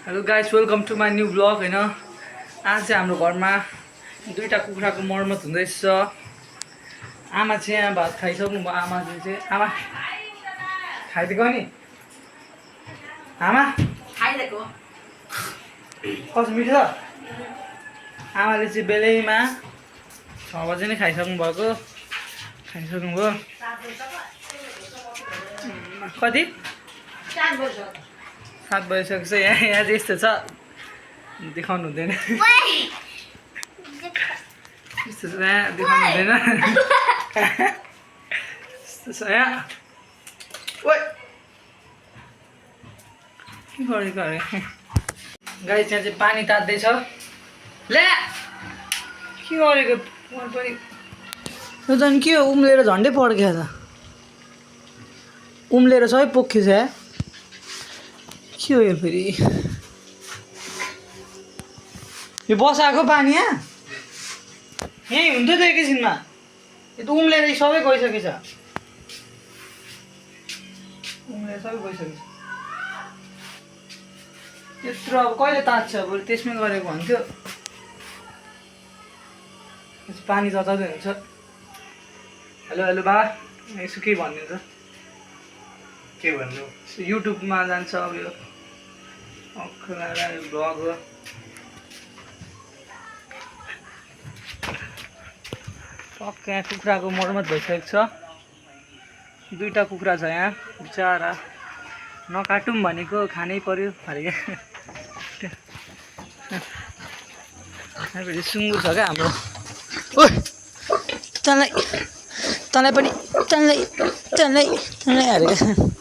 Hello guys, welcome to my new blog. होइन आज चाहिँ हाम्रो घरमा दुईवटा कुखुराको मर्मत हुँदैछ। आमा चाहिँ यहाँ भात खाइसक्नु भयो। आमा खाइदिएको नि आमा खाइदिएको कस्तो मिठो छ। आमाले चाहिँ बेलैमा 6 बजे नै खाइसक्नु भयो। कति 7 बजिसकेको छ। यहाँ चाहिँ यस्तो छ, देखाउनु हुँदैन। यस्तो छ यहाँ, देखाउनु हुँदैन। यस्तो छ यहाँ। ओइ के गरेको अरे गाई, त्यहाँ चाहिँ पानी तात्दैछ। ल्या के गरेको पनि यो झन् के हो, उम्लेर झन्डै पड्क्यो त। उम्लेर सबै पोख्यो छ। के हो यो फेरि? यो बसाएको पानी यहाँ यहीँ हुन्थ्यो त एकैछिनमा। यो त उम्लेर सबै गइसकेछ। उम्लेर सबै गइसकेछ। यत्रो अब कहिले तात्छ? अब त्यसमै गरेको भन्थ्यो। पानी तताउँदै हुन्छ। हेलो हेलो बा, यसो के भनिदिन्छ? के भन्नु, युट्युबमा जान्छ अब यो भ्लग हो। टक्क यहाँ कुखुराको मर्मत भइसकेको छ। दुईवटा कुखुरा छ यहाँ, बिचरा नकाटौँ भनेको खानै पर्यो अरे। फेरि सुँगुर छ क्या हाम्रो। ओ तँलाई पनि हारेको।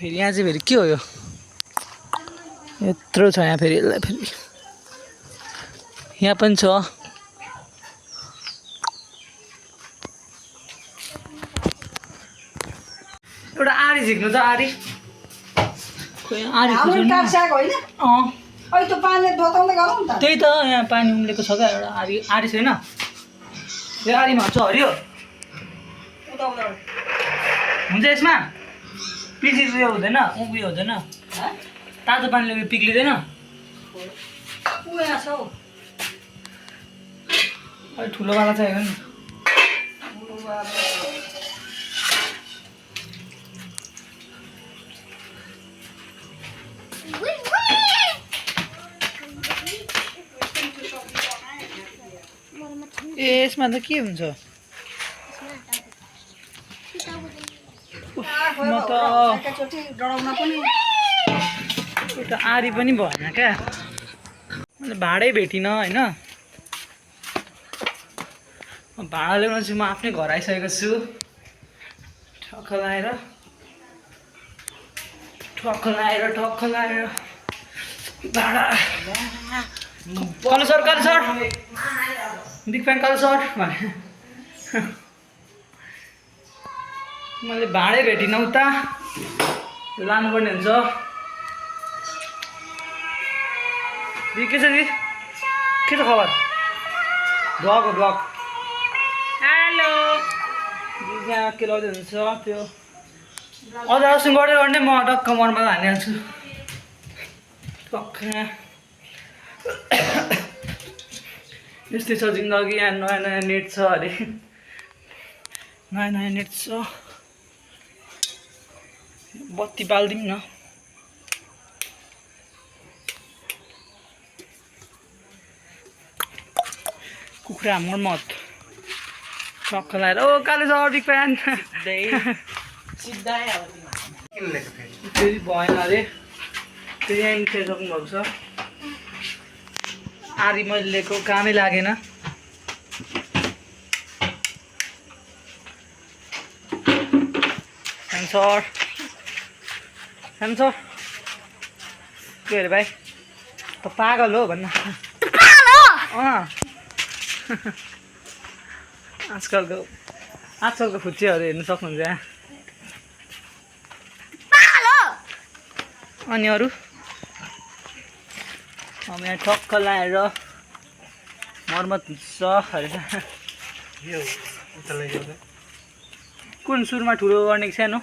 फेरि यहाँ चाहिँ फेरि के हो यो? यत्रो छ यहाँ। फेरि यसलाई फेरि यहाँ पनि छ। एउटा आरी झिक्नु त, आरी त्यही त यहाँ पानी उम्लेको छ क्या। एउटा आरी छैन? यो आरीमा हुन्छ हरियो हुन्छ। यसमा पिसी उयो हुँदैन, उयो हुँदैन। तातो पानीले उयो पिग्लिँदैन। अलिक ठुलोवाला चाहियो नि। ए यसमा त के हुन्छ? एउटा आरी पनि भएन क्या। मैले भाडै भेटिनँ होइन। भाडा ल्याउन चाहिँ म आफ्नै घर आइसकेको छु। ठक्क लाएर भाडा। कालो सर बिग फ्यान कालो सर भने मैले भाडै भेटिनँ। उता लानुपर्ने हुन्छ। दिदी के छ? दिदी के छ खबर? ब्लग हो ब्लग। हेलो दिदी यहाँ के लगाउँदै हुन्छ त्यो अझ सुन गर्दै गर्ने। म टक्क मनमा हानिहाल्छु। टक्क यस्तै छ जिन्दगी। यहाँ नयाँ नयाँ नेट छ अरे। नयाँ नेट छ। बत्ती बालिदिउँ न। कुखुरा मर्मत टक्क लाएर। ओ काले सर बिग फ्यान। फेरि भएन अरे। फेरि यहीँ खेलिसक्नु भएको छ। आरी मैले लिएको कामै लागेन। सर के अरे भाइ, त पागल हो भन्न। आजकलको फुच्चेहरू हेर्नु सक्नुहुन्छ यहाँ। अनि अरू अब यहाँ टक्क लाएर मर्मत हुन्छ अरे। कुन सुरुमा ठुलो गर्ने कि सानो?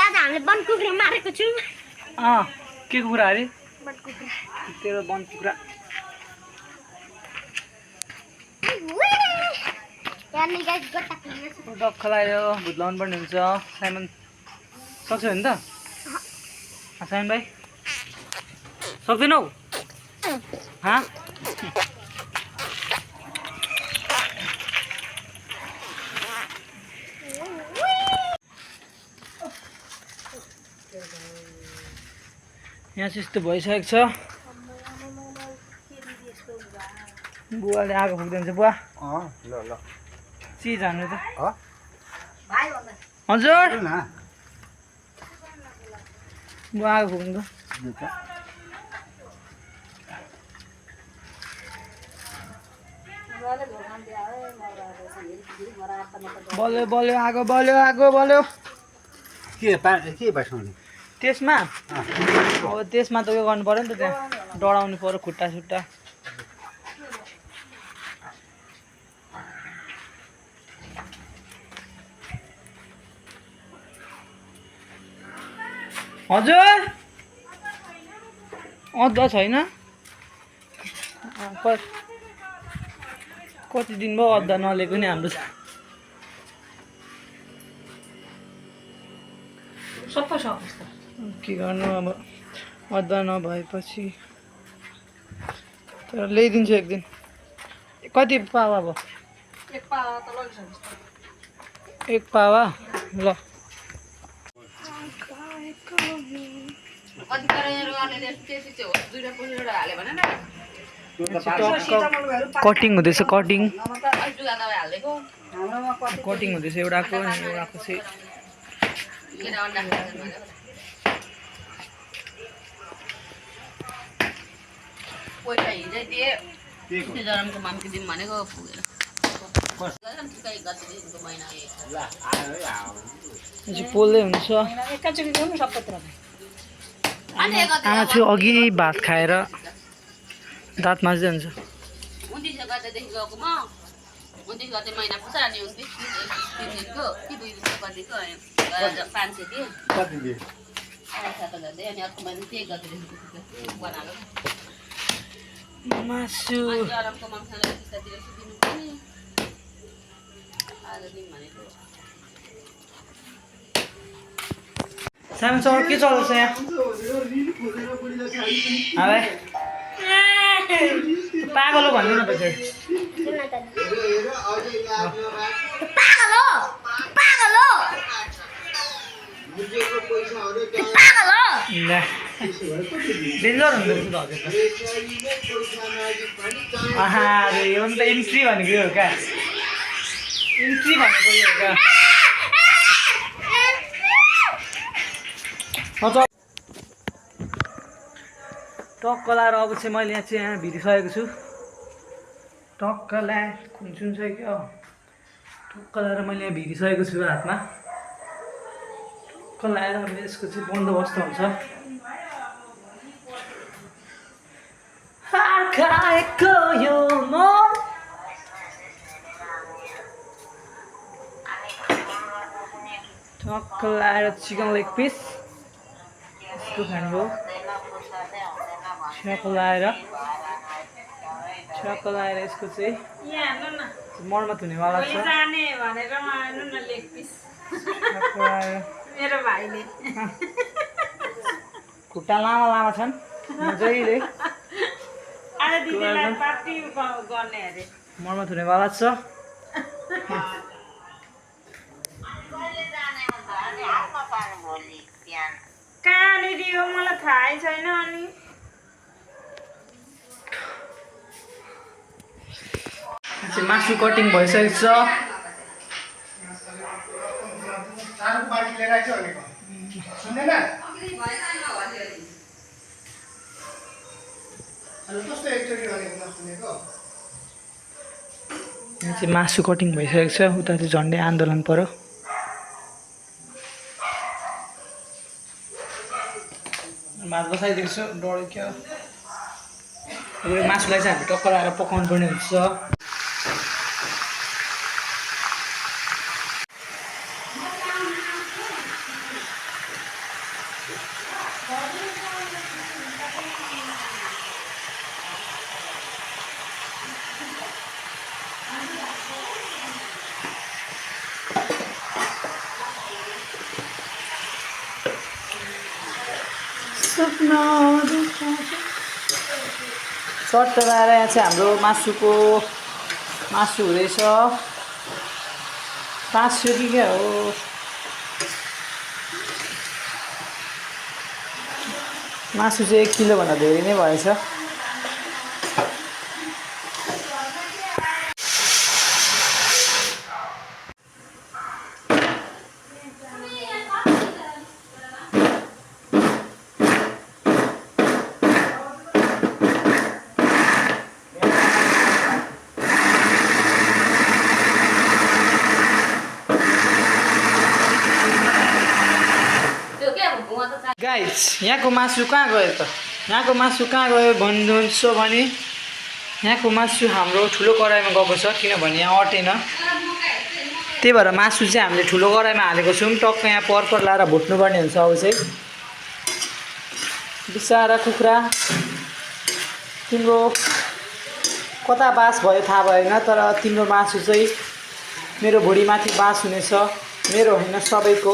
आज हामीले वन कुखुरा मारेको छु के कुखुरा अरे तेरो वन कुखुरा डक्क लगायो भुत लाउनु पर्ने हुन्छ साइमन सक्छ भने त साइमन भाइ सक्दैनौ यहाँ चाहिँ यस्तो भइसकेको छ बुवाले आगो फुक्दिन्छ बुवा ल ल चिज हान्नु त हजुर बुवा आगो फुक्नु त बल्यो बल्यो आगो बल्यो आगो बल्यो के बसाउने त्यसमा अब त्यसमा त उयो गर्नु पर्यो नि त त्यहाँ डढाउनु पर्यो खुट्टा सुट्टा हजुर अदुवा छैन कति दिन भयो अदुवा नलिएको नि हाम्रो सबै सक्छ के गर्नु अब अदुवा नभएपछि तर ल्याइदिन्छु एक दिन कति पावा अब एक पावा ल कटिङ हुँदैछ कटिङ हुँदैछ एउटाको चाहिँ पोल्दै हुन्छ आमा चाहिँ अघि भात खाएर दाँत माज्दै हुन्छ मासु साइमनसँग के चल्दैछ यहाँ पागल हो भन्नु न त चाहिँ डेन्जर हुँदो रहेछ त हजुर त यो नि त एन्ट्री भनेको यो हो क्या एन्ट्री भनेको यो हो क्या टक्क लाएर अब चाहिँ मैले यहाँ भिडिसकेको छु टक्क ल्याएर खुन्चुन्सक्यो टक्क लाएर मैले यहाँ भिडिसकेको छु हातमा टक्क लाएर अब यसको चाहिँ बन्दोबस्त हुन्छ टक्क लाएर चिकन लेग पिस यस्तो खाने हो छ्याक लाएर यसको चाहिँ मर्मत हुनेवाला छ खुट्टा लामा लामा छन् मजाले मर्मत हुनेवाला छ कहाँनिर हो मलाई थाहै छैन अनि मासु कटिङ भइसकेको छ यहाँ चाहिँ मासु कटिङ भइसकेको छ उता चाहिँ झन्डै आन्दोलन पर्यो भात बसाइदिएको छु डढ्यो क्या अब यो मासुलाई चाहिँ हामी टक्क लगाएर पकाउनु पर्ने हुन्छ सपना सर्ट लगाएर यहाँ चाहिँ हाम्रो मासु हुँदैछ 500 कि क्या हो मासु चाहिँ 1 किलोभन्दा धेरै नै भएछ गाइस यहाँको मासु कहाँ गयो त यहाँको मासु कहाँ गयो भन्नुहुन्छ भने यहाँको मासु हाम्रो ठुलो कराईमा गएको छ किनभने यहाँ अटेन त्यही भएर मासु चाहिँ हामीले ठुलो कराईमा हालेको छौँ टक्क यहाँ पर लाएर भुट्नु पर्ने हुन्छ अब चाहिँ बिसारा कुखुरा तिम्रो कता बास भयो थाहा भएन तर तिम्रो मासु चाहिँ मेरो भुँडीमाथि बास हुनेछ मेरो होइन सबैको